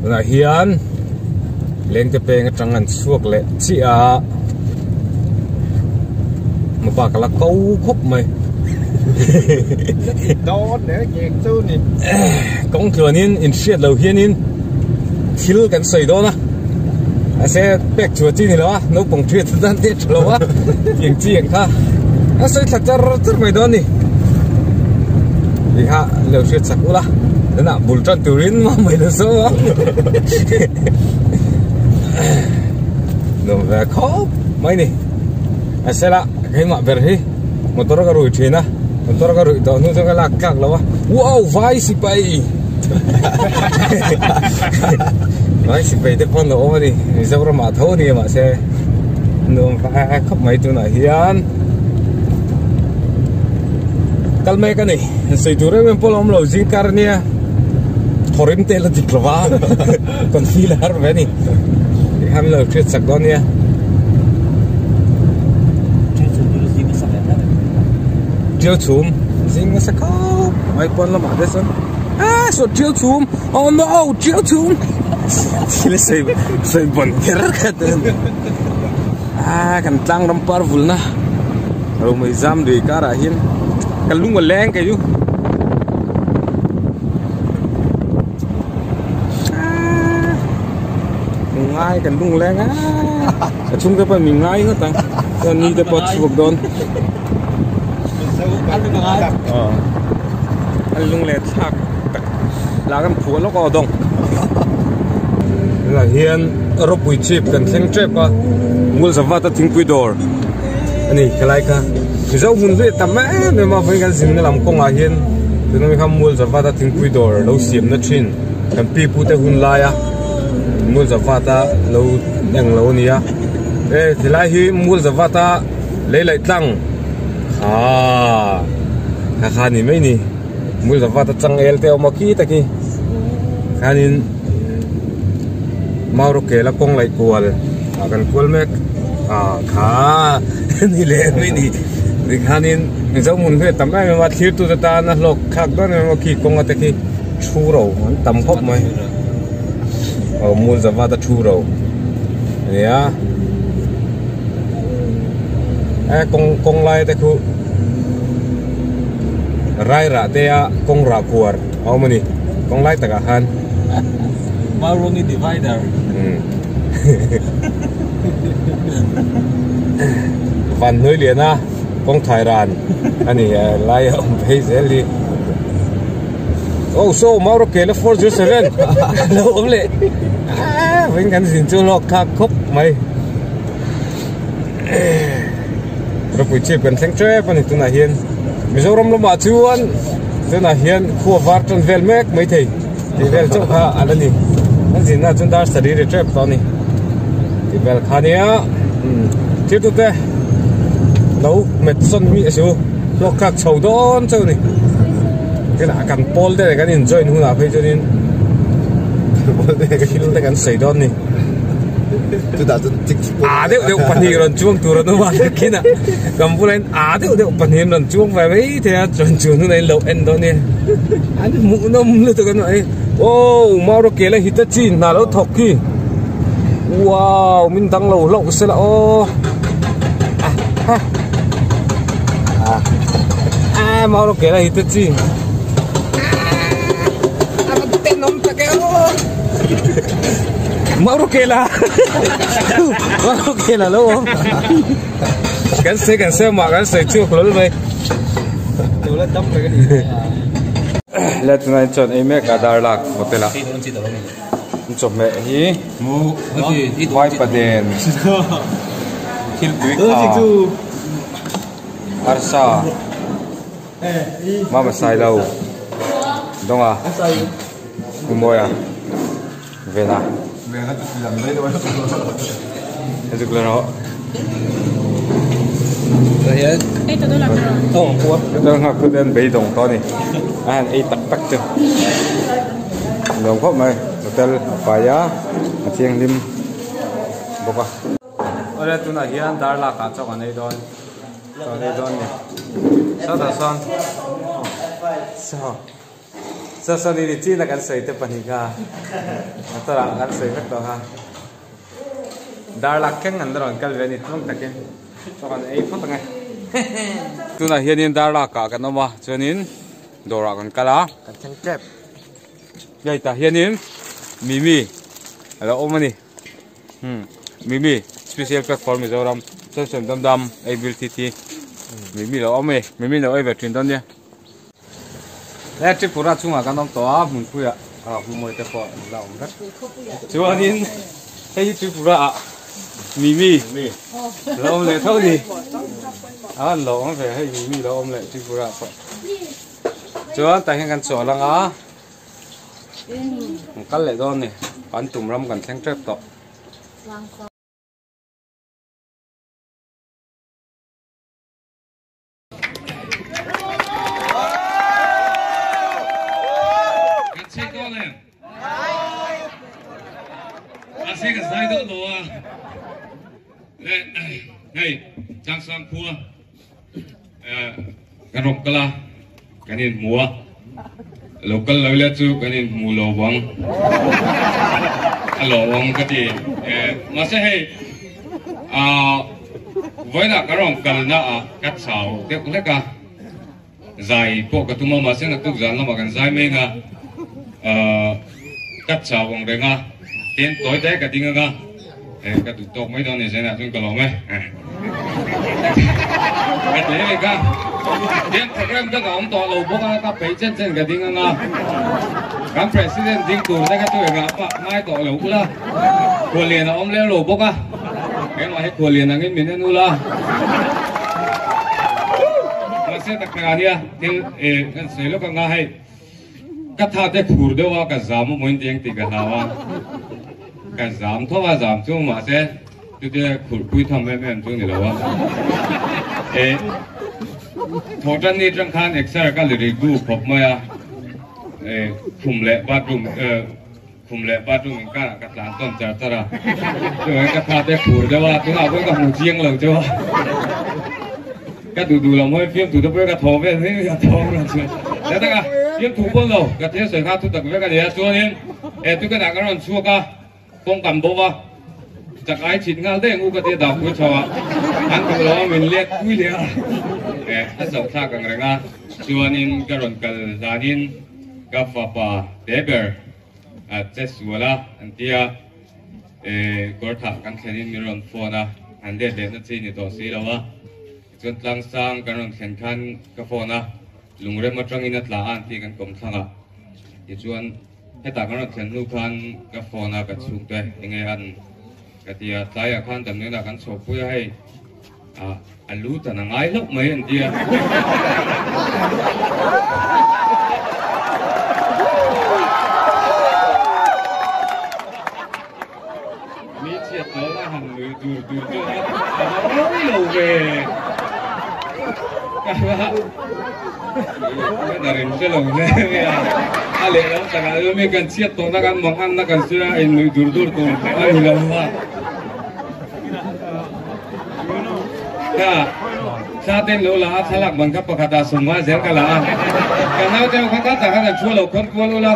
Tunah hian lengte peng atang an chhuak leh chiah a mapa ka la ko khawp mai kawng tluanin inhriat lo hianin thil kan sawi dawn a mahse pek chhuah chi ni lo a naupang hriat tan te tha lo a tiang chi ang kha a sawi thla char char mai dawn a ni tih kha lo hriat chak ula tunah bul tan turin mah mai lo saw a nuam ve khawp mai ni mahse la keimah ber hi motor ka rui thin a motor ka ruih tawh hnu chuan ka lak tlak lo a wow vai sipai vai sipai te pawh an lo awm a ni Mizoram ah tho a ni mahse nuam ve khawp mai tunah hian kal mek a ni sawi tur em em pawh a awm lo zingkar ania thawrim te la dik lo va confi la har ve a ni tikhan lo hriat chak dawn nia. Tiau chhum zing nasa khawp mai pawn lamah te chuan ah saw tiau chhum oh no tiau chhum thil sawi sawi bawn kher kher te ah kan tlang ram par vulna romei zam lui karah hian ka lung a leng kei chu. Ngai kan lung leng a a chhung te pawh min ngai ngawt ang chuan ni te pawh a chhuak dawn a lung leh thlak tak lah kan phuah lawk aw dawng tunah hian rawpui chip kan thleng tep a Ngulzavata thingpui dawr a ni helai kha Mizo hmun vel tam em em a vawiin kan zinna lam kawngah hian tuna mi kha Ngulzavata thingpui dawr lo siamna thin kan pi pu te hun laia Ngulzavata lo eng lo a ni a e helai hi Ngulzavata lei laih tlang haa kha kha a ni mai a ni Ngulzavata changel te a awm a khi tak hi khanin. Maurawkela kawng laih kual ah kan kual mek ah kha ni leh mai ni tikhanin Mizo hmun hi a tam em em a thlir tute tan a hlawk thlak dawn em em a khi kawng a te khi thu ro an tam khawp mai aw mul zavat a thu ro a nia e kawng kawng lai te khu rairah te a kawng rah kuar a awm a ni kawng lai takah khan. Marungi divider. Van hnuai lian a kawng thai ran a ni lai a awm phei zel hi. Oh so Mauro Kela 407 lo awm leh vawiin kan zin chu lawk thlak khawp mai. Ropui chip kan thleng tep a ni tunah hian Mizoram lamah chuan tunah hian khua var tan vel mek mai thei tih vel chauh kha a la ni an zinna chuan dar sarih ri tep tawh a ni tih vel kha nia thil tute lo hmet sawn mi a su hlawk thlak chho dawn chauh a ni tunah kan pawl te kan in join hunah phei chuanin thil te kan sawi dawn a ni. Chutah chuan chik A deuh deuh pahnih rawn chuang tur an awm a nakinah kan bulah hian a deuh deuh pahnih an rawn chuang ve mai thei a chuan chu hnunah in lo en dawn nia an hmuhnawm lutuk an hei aw Maurawkela Hitachi hna lo thawk khi wow min dang lo hlauh sela aw a Maurawkela Hitachi a rawn tenawm tak e aw. Maurawkela Maurawkela lo awm kan sawi kan sawi mah kan sawi chhuak hlawl mai le tunah chuan ei mek a darlak hotel ah chawhmeh hi vaipaden thil tui kha arsa mama sailo dawnga. Pu Mawia Vena Zuk la rawh Hotel nghak tu te an beidawng tawh a ni a han ei tak tak chu nuam khawp mai hotel a fai a a thianghlim bawk a. Awle tunah hian darlak ah chaw kan ei dawn chaw an ei dawn a ni sawtah sawn saw. Saw saw ni ni chin a kan sawi te pahnih kha motor ah kan sawi vek tawh kha. Darlak thleng an la rawn kal ve a ni tluang takin chaw kan ei phawt ang e. Tunah hianin darlak ah kan awm a chuanin dawr ah kan kal a. Kan thleng tep. Hei tah hianin Mimi a lo awm a ni. Hmm Mimi special pack for Mizoram chuan sawn dam dam ei bil thi thi Mimi lo awm e Mimi lo ei ve thin dawn nia. He Tripura chungah kan awm tawh a hmunpuiah ah hmuhmawi te pawh an la awm vek. Chuanin hei hi Tripura ah Mimi lo awm leh tho ni. A an lo awm ve hei Mimi lo awm leh Tripura ah pawh. Chuan tah hian kan chawl ang a kan kal leh dawn a ni kan tum ram kan thleng tep tawh. Kan check dawn em? Mahse ka zai deuh lo a. Hei, Changsang khua kan rawk kal a, kan inhmu a. Lo kal lo ila chu kan inhmu lo vang. A lawmawm ka ti. Mahse hei, vawiinah ka rawn kalna ah ka chau deuh hlek a. Zai pawh ka tum a, mahse naktuk zan lamah kan zai mai ang a, ka chau ang reng a, tin tawi te ka ding ang a, ka duh tawk mai dawn a ni Zainah chuan ka lawm e. Ka ti reng a, tin program dang a awm tawh lo bawk a, ka peih chen chen ka ding ang a, kan President ding tur te kha chu engah pah ngai tawh lo ula, khuallian a awm lem lo bawk a, keimah hi khuallian angin min en ula. Mahse tak tak ah nia thil kan sawi lawk anga hei ka tha te khur deuh a ka zam a mawiin tiang tih ka hlau a ka zam tho a zam chu mahse chute khurpui tham em em chu ni lo a e thawh tan ni tang khan exer ka li ri gu khawp mai a e khum leh bathroom Khum leh bathroom inkarah ka tlan tawn char char a, chuvangin ka tha te khur deuh a, tunah pawhin ka hmu chiang lo deuh a, ka duh duh lo mawi fiamthu te pawhin ka thaw vel mai mai a, thaw ran chuan ta tak a, fiamthu pawn lo, ka thil sawi kha thu tak vek a ni a, chuanin he tukin ah ka rawn chhuak a, kawng kan bo va, chak ai chhit nghal daih ang u ka tia dahpui chho a, an duh lo a min let pui leh a, a zoh thlak ang reng a, chuanin ka rawn kal hlanin ka fapa te ber. A che sual a an ti a, kawr thah kan thlenin min rawn phone a, han let lehna chi ni tawh si lo a, tichuan tlangsang kan rawn thlen khan ka phone a, lungrem atangin a tla a an ti kan kawm thlang a, tichuan hetah kan rawn thlen hnu khan ka phone a ka chhungte enge an ka ti a, tlaiah khan damdawiinah kan chhohpui a hei. A lu tan a ngai hlauh mai an ti a. Mi chhiat dawn a han nui dur dur chu a va mawi lo ve. Ka ka rem hre lo hle mai a. A lehlam takah chuan mi kan chhiat tawhna kan manganna kan sawi a innuih dur dur tur a ni lo a. Ka thla ten lo la a thlalak ban kha pakhat ah sawmnga zel ka la a ka naute ho kha ta tak khan an thu lo khawn kual ula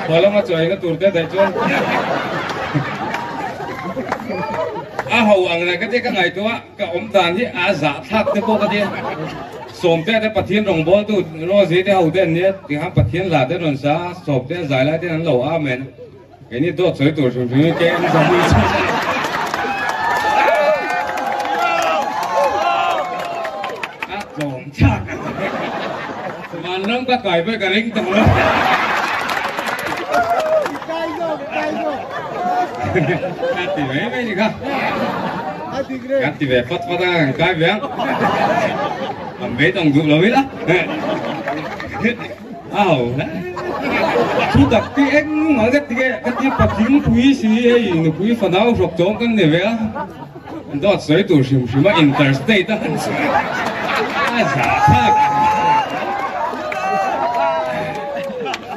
khaw lama chaw eina tur te daih chuan a ho ang reng ka tia ka ngaihtuah ka awm dan hi a zah thlak te pawh ka tia sawmte te Pathian rawngbawltu Rosie te ho te an nia tikhan Pathian hla te rawn sa a sawmte a zai lai ten an lo amen. Keini dawt sawi tur hrim hrim hi kei an zam hi chu. A tlawm chak a. Vanram ka kai pawh ka ring tawh lo. Ka ti mai mai ni kha. Kan ti ve phawt phawt a kan kai ve ang. Kan beidawng duh lo ila. A ho hle. Thu tak ti eng a ka ti e, ka ti patling pui si hei nupui fanau hrawk chawng kan ni ve a, dawt sawi tur hrim hrim a interstate a han sawi a za thlak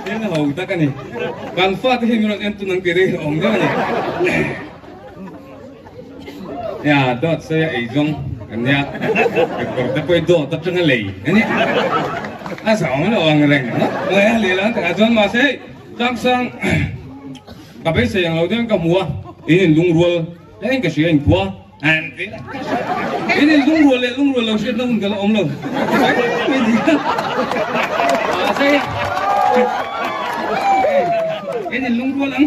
thil ho tak a ni. Kan fate hi min rawn en tun ang tih reng awm deuh a ni. Ya dawt sawi a ei zawng kan nia, kekawr te pawh hi dawt atanga lei a ni. A zam lo ang reng ngawt mai a lehlam takah chuan mahse hei tlangsang ka beisei ang lo deuhin ka hmu a, in inlungrual hleng ka hria inkhua in inlungrual leh lungrual lo hriatna hun ka la awm lo mahse in inlungrual ang.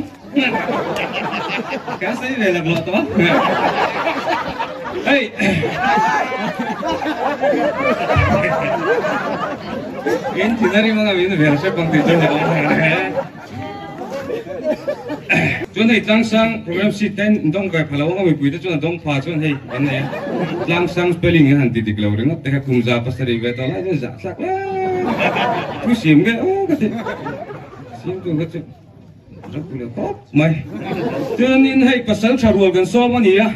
Kan sawi ve laklawh tawh a. Hei. In thin a rim anga min vel hrep ang tih chu ni awm reng reng. Chuan hei tlangsang program sheet te in dawng ve pha lo anga mipui te chuan a dawng pha chuan hei an nei a. Tlangsang spelling in han ti dik lo ringawt te kha kum za pasarih ve tawh lai chuan zah thlak hle. Thu sim nge aw ka ti. Sim tur kha chu. Mai. Chuanin hei pasal tha rual kan sawm a ni a,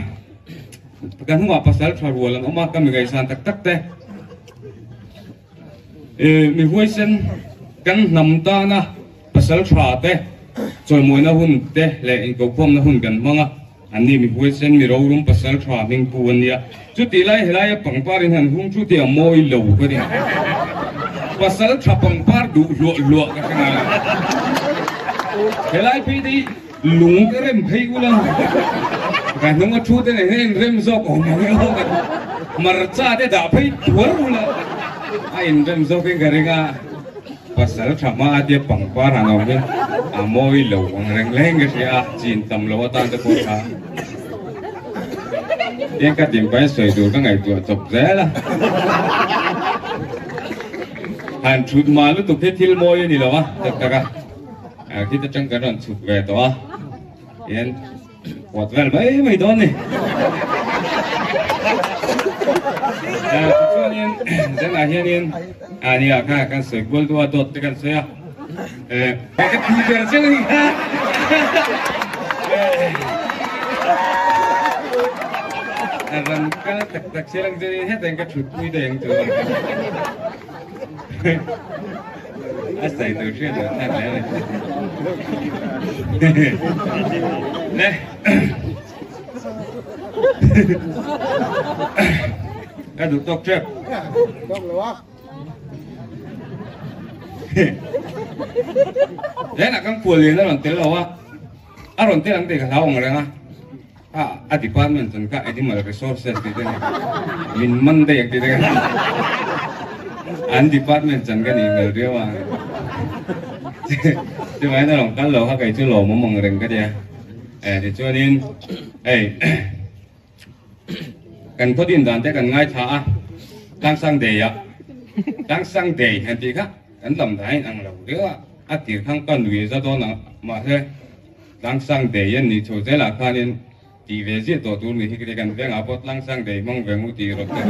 kan hnungah pasal tha rual an awm a, ka mi ngaihsan tak tak te. Mi huaisen kan hnam tana pasal tha te chawimawina hun te leh inkokhawmna hun kan hmang a, anni mi huaisen mi rorum pasal tha hming pu an nia. Chutih lai helaia pangpar in han hung chu tih a mawi lo ka ni. Pasal tha pangpar duh hluah hluah ka hre ngai lo. Helai phei te hi lung ka rem phei ula ka hnung a thu te nen hian in rem zawk awm ang e aw ka marcha te dah phei thuar ula a in rem zawk in ka ring a. Pasal tha hma a tia pangpar han awm hi a mawi lo ang reng leng ka hria a, chin tam lo atan te pawh tha. Tiang ka din pahin sawi tur ka ngaihtuah chawp zel a. Han thut mah lutuk hi thil mawi a ni lo a, tak tak a. Khit atang kan rawn chhuk ve tawh a, tian Huat vel mai mai dawn ni. Tichuanin zanah hianin a nia kha kan sawi kual duh a dawt te kan sawi a. Ka thi ber cheu a ni kha. A ran kal tak tak si lang chuanin hetah hian ka thut pui daih ang chu. A sawi tur hriat loh thlak hle a ni. Le. Ka duh tawk tep. Tawk lo a. Lenah kan khual lian a rawn tel lo a. A rawn tel ang tih ka hlau ang reng a. A a department chuan kha animal resources tih te nen min man daih ang tih te kha an department chuan ka nih hmel riau a chuvangin a rawn kal lo kha kei chu lawmawm ang reng ka tia e tichuanin hei kan khaw din dan te kan ngaithla a tlangsang day ah tlangsang day han tih kha kan lam dan a inang lo riau a a tir khang ka nui za dawn ang mahse Tlangsang dei an nih chho zelah khanin tih ve ziah tawh tur ni hi kei kan vengah pawh tlangsang dei hmang ve ngu tih rawt te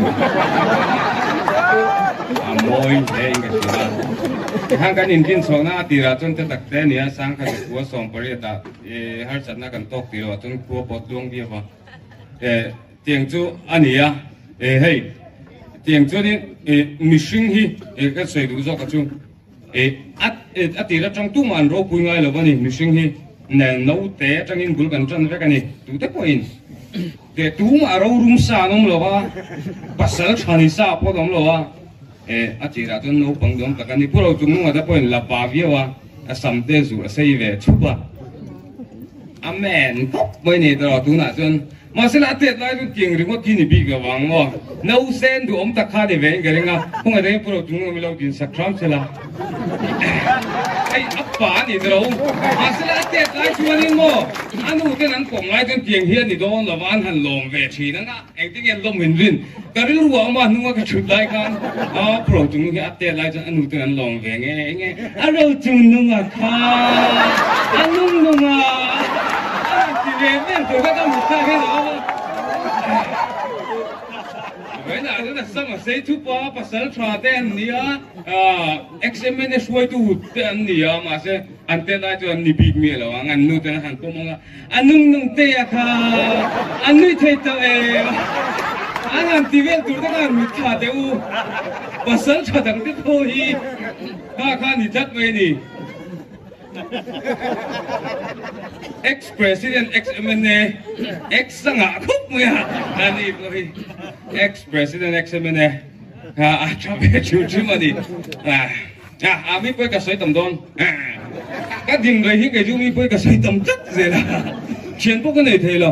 a mawi hle in ka hria a. Tikhan kan inrin chhuahna a tirah chuan te tak te a ni a, sangkhat leh khua sawmpariat ah harsatna kan tawk tih loh ah chuan khua pawh tluang viau a. Tiang chu a ni a, hei tiang chuanin mihring hi ka sawi duh zawk a chu. A tir atang tumah an ropui ngai lo a ni, mihring hi nen naute atangin bul kan tan vek a ni, tute pawhin teh tumah rorum sa an awm lo a, pasal tha ni sa pawh an awm lo a, a tirah chuan naupang duam tak a ni, Pu Rochungnunga te pawhin la pa viau a, a sam te zu a sei ve chhup a, Amen khawp mai ni tawh tunah chuan. Mahsela a tet lai chu tiang ringawt hi ni bik lo vang maw? Nausen duhawm tak kha ni ve in ka ring a, khawngaih takin Pu Rochung awm ilo din sak hram sela. Hei a pa a ni tawh lo. Mahsela a tet lai chuanin maw a nu ten an pawm lai chuan tiang hi a ni dawn lo va, an han lawm ve thin ang a, engtin nge an lawm in rin? Ka rilru ah awm a hnunga ka thut lai khan a Pu Rochung hi a tet lai chuan a nu ten an lawm ve nge nge a Rochung nunga kha a nung nunga a rawn ti ve vel tur kha ka hmu thlak hian a awm a. Vawiinah chuan a sam a sei thup a, pasal tha te an ni a, XMNA hruaitu te an ni a, mahse an tet lai chuan an ni bik miah lo ang, an nu ten an han pawm ang a. A nung nung te a kha a nui thei tawh em? An han ti vel tur te khan mit tha teh u. Pasal tha dang te pawh hi kha kha ni tlat mai a ni. Ex President, Ex MNA, Ex a ngah khawp mai a, a ni pawh hi Ex President, Ex MNA. A tha ve hrim hrim a ni. A mi pawi ka sawi tam dawn. Ka din rei hi kei chu mi pawi ka sawi tam tlat zel a. Thian pawh ka nei thei lo.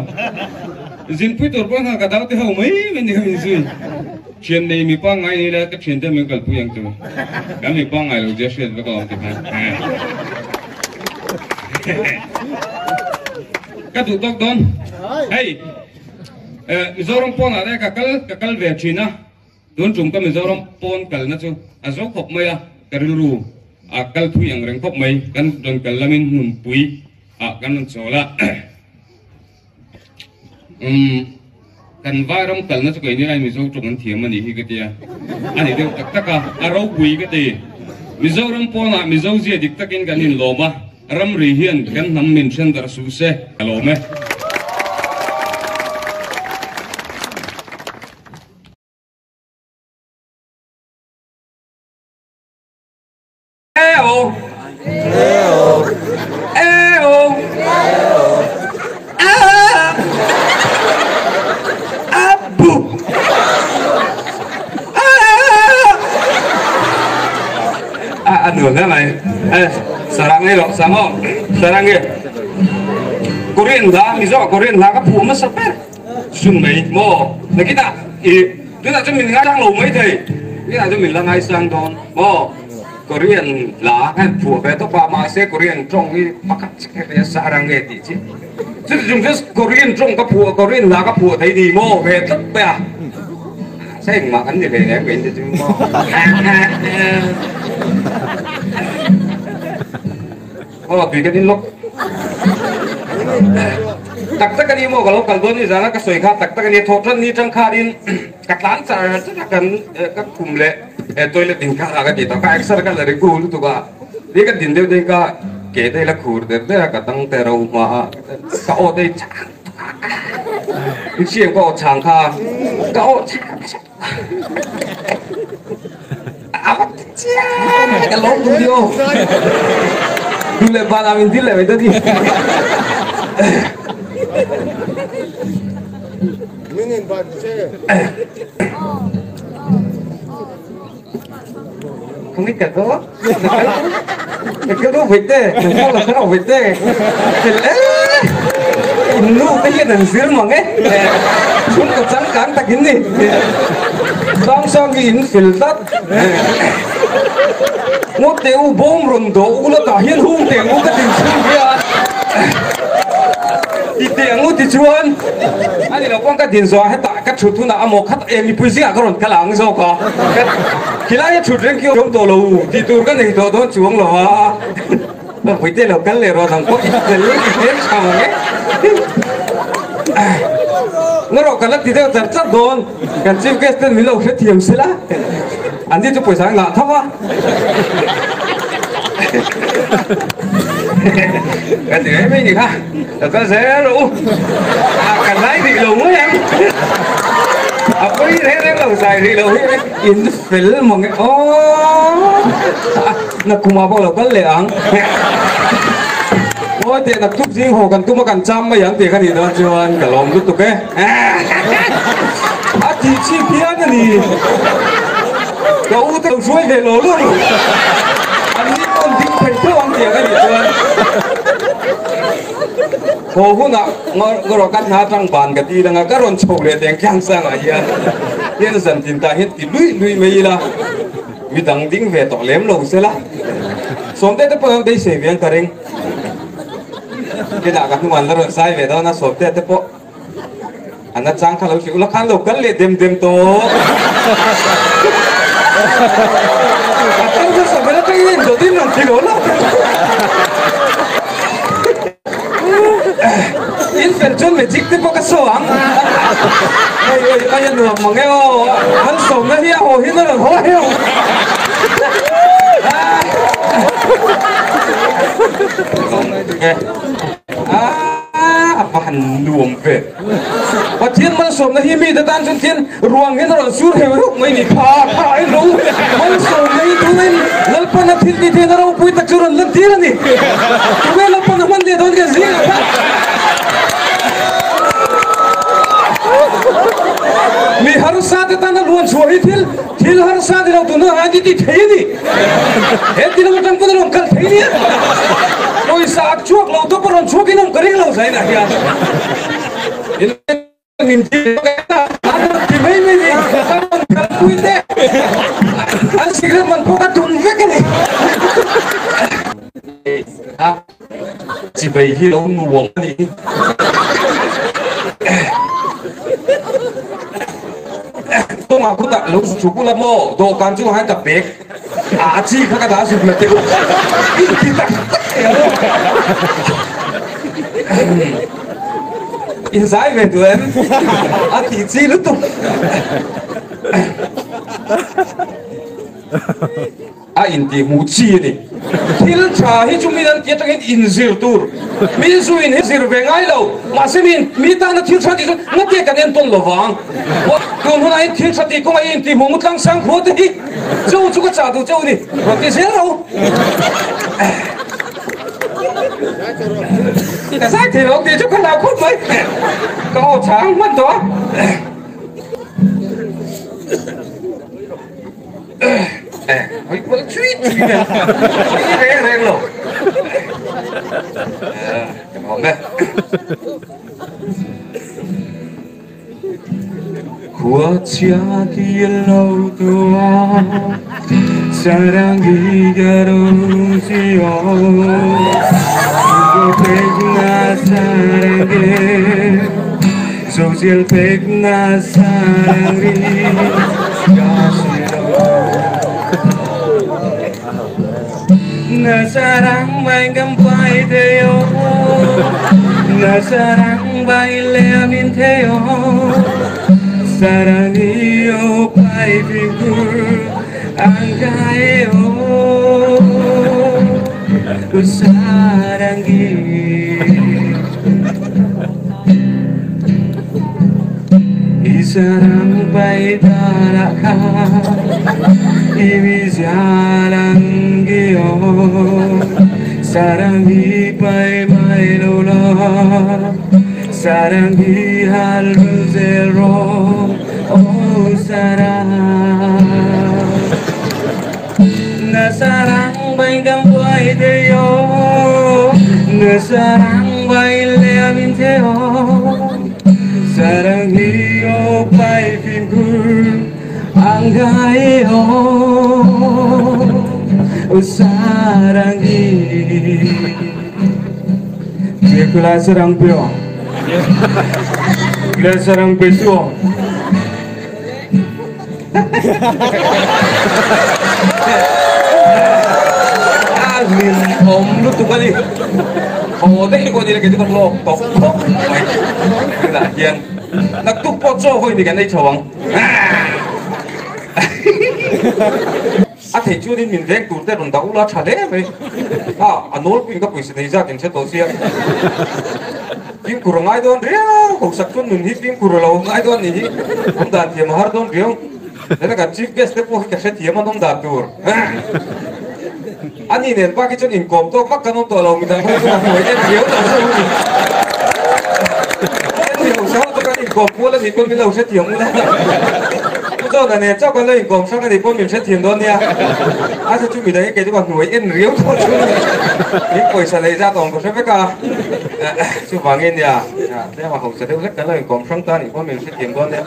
Zinpui tur pawh kha ka dau te ho mai mai ni kha min zui. Thian nei mi pangngai ni ila ka thian te min kalpui ang chu. Kan mi pangngai lo zia hriat vek alawm ti khan. Ka duh tawk dawn. Hei Mizoram pawnah te ka kal ka kal ve thin a. Tun tum ka Mizoram pawn kalna chu a zo khawp mai a, ka rilru a kal thui ang reng khawp mai. Kan rawn kal lamin hmunpui ah kan rawn chawl a. Umm kan vairam kalna chu keini ai Mizo tawng an thiam a nih hi ka tia. A ni deuh tak tak a, a ropui ka ti. Mizoram pawnah Mizo zia dik takin kan inlawm a, ramri hian kan hnam min then darh suh se ka lawm e. Eo! Eo! Eo! Ah! Abu! Ah! Ah, a nuam hle mai. Eh, sarang nge lo, sang aw, sarang nge. Korean hla, Mizo ah Korean hla ka phuah hmasa ber. Sun mai maw? Nakinah i tunah chuan min ngaisang lo maithei, tunah chuan min la ngaisang dawn maw? Korean hla khan phuah ve tawp a, mahse Korean tawng hi pakhat chiah kha tia sarang nge tih chi. Chuti chung chuan Korean tawng ka phuah, Korean hla ka phuah thei ni maw ve tlat mai a. Mahse engmah kan ni ve lem ka inti chu maw. Aw tui ka din lawk. Tak tak a ni maw ka lo kal dawn ni zana ka sawi kha tak tak a ni thawh tan ni tang khanin ka tlan char char a kan ka khum leh toilet in kha ka ti tawh ka exer ka la ri gu lutuk a ni ka din deuh deuh ka ke te la khur der der a ka tang te ro hma a ka aw te chang in siam ka aw chang kha ka aw chang Ka lawm duh ni aw. Duh leh van ah min dil leh mai dawn ni. Min in ban che. Không biết cả đó. Cái đó phải tê, nó là cái nào phải tê. In nu cái hiện ở dưới mà nghe. Chúng ta trắng cán ta kín đi. Sang sang cái in phil tắt. Ngô te u bawm rawn dawh u la tah hian hung teh ang u ka tin chhung hle a. Ti teh ang u ti chuan a ni lo pawh ka din zawh ah hetah ka thut hunah a maw khat e mipui zingah ka rawn kal ang zawk a. Khilai a thut reng khi awm tawh lo u tih tur ka nei tawh dawn chuang lo a. Puite lo kal leh rawh dang pawh i fel i hmel tha ang e. Ngaw rawh ka la ti deuh char char dawn. Kan chief guest ten min lo hrethiam sela an ni chu pawisa an ngah tho a. Ka ti mai mai ni kha lo kal zel rawh u. A ka zai rih lo mai ang. A pawi reng reng lo zai rih lo hi in fel mawng e aw. Nakhumah pawh lo kal leh ang. Ngawi teh naktuk zing haw kan tum a kan cham mai ang tih kha nih dawn chuan ka lawm lutuk e. A tih chhi phian a ni. Ka u te lo hruai ve lo lo ru. An ni pawn ding thei tho ang tih kha nih chuan. Haw hunah ngaw ka hna tang ban ka ti lang a ka rawn chho leh teng tlang sangah hian hian zan tin tah hian ti lui lui mai ila. Mi dang ding ve tawh lem lo sela, Sawmte te pawh hian beisei ve ang ka ring. Kinah ka hnung an la rawn zai ve dawn a, Sawmte te pawh an la chang kha lo hrilh ula khan lo kal leh dem dem tawh. A chang chu Sawmte atangin in dawt in rawn ti lo lo. In fel chuan magic te pawh ka saw ang. Hei hei ai a nuam mang e aw. An sawmna hi a haw hin a rawn haw heuh. A va han nuam ve. Pathian malsawmna hi mite tan chuan thian ruang hian a rawn sur heuh heuh mai ni. Kha kha in ro malsawmna hi tunah in Lalpan a thil tih theihna ropui tak chu rawn lantir a ni. Tunge Lalpan a hman leh dawn kan zingah khan. Mi harsa te tana luan chhuah hi thil thil harsa ni lo tuna an ti thei a ni. He ti lam atang pawn a rawn kal thei nia. Pawisa a chhuak lo tawp a rawn chhuak in awm ka ring lo zainah hian. Min ti an rawn ti mai mai ni. Ka rawn kalpui te an cigarette man pawh ka tum vek a ni. Chibei hi lo nuam a ni. Kawngah khutah lo chhuk ula maw dawhkan chungah hian ka bag a chi kha ka dah zuk la teh u. In ti tak tak thei ang. In zai ve duh em? A tih chi lutuk. A intihhmuh chi a ni. Thil tha hi chu min an tih atangin inzir tur. Mi zuin hi zir ve ngai lo. Mahse mi mi tana thil tha tih chu ngate kan entawn lo vang. Tun hunah hian thil tha tih kawngah i intihhmuh mu tlang sang khua te hi chu chu ka chah duh cheu a ni. Rawn ti zel ro. Ka zai thei lo tih chu ka hlau khawp mai. Ka aw chhang hman tawh a. Hoi kual chui chui vel hoi reng reng lo kan awm e. Khua chia ti lo tua sarangi garosio na sarangi Social pek na sarang Na sarang bay gampai teo Na sarang bay lemin teo Sarangiyo pai figur angkayo Sarangi Isarang paitaraka Ibijarangyo Sarangi pai pai lola Sarangi haluzero Oh sarang Na sarang bay gambuay deyo Na sarang bay leamin teo Sarangiyo pai figur anggayo Sarangi Kula sarang pyo Kula sarang peso Min om lutuk ani Ho dei ko ni le ke chu ka lawk tawk khawp mai tunah hian naktuk pawh chaw hawi ni kan ei chho ang a thei chuanin min veng tur te rawn dah ula tha hle mai a a nawlpuiin ka pawisa nei zat in hre tawh sia fimkhur a ngai dawn riau hausak chuan nun hi fimkhur a lo ngai dawn nih hi awm dan thiam a har dawn riau Heta kan chief guest te pawh hi ka hrethiam an awm dan tur. Ani nen bak hi chuan inkawm tawk vak kan awm tawh lo, midang ho chu a hnuai en riau tawh chu ni. Heti ho sa ho chu kan inkawm kual a nih pawn min lo hrethiam ula. Pu John-a nen chauh kan lo inkawm hrang a nih pawn min hrethiam dawn nia. A chu chu midang hi kei chu ka hnuai en riau tawh chu ni. Min pawisa lei zat awm ka hre vek a. Chuvangin nia, tlem a hausa deuh hlek kan lo inkawm hrang ta a nih pawn min hrethiam dawn nia.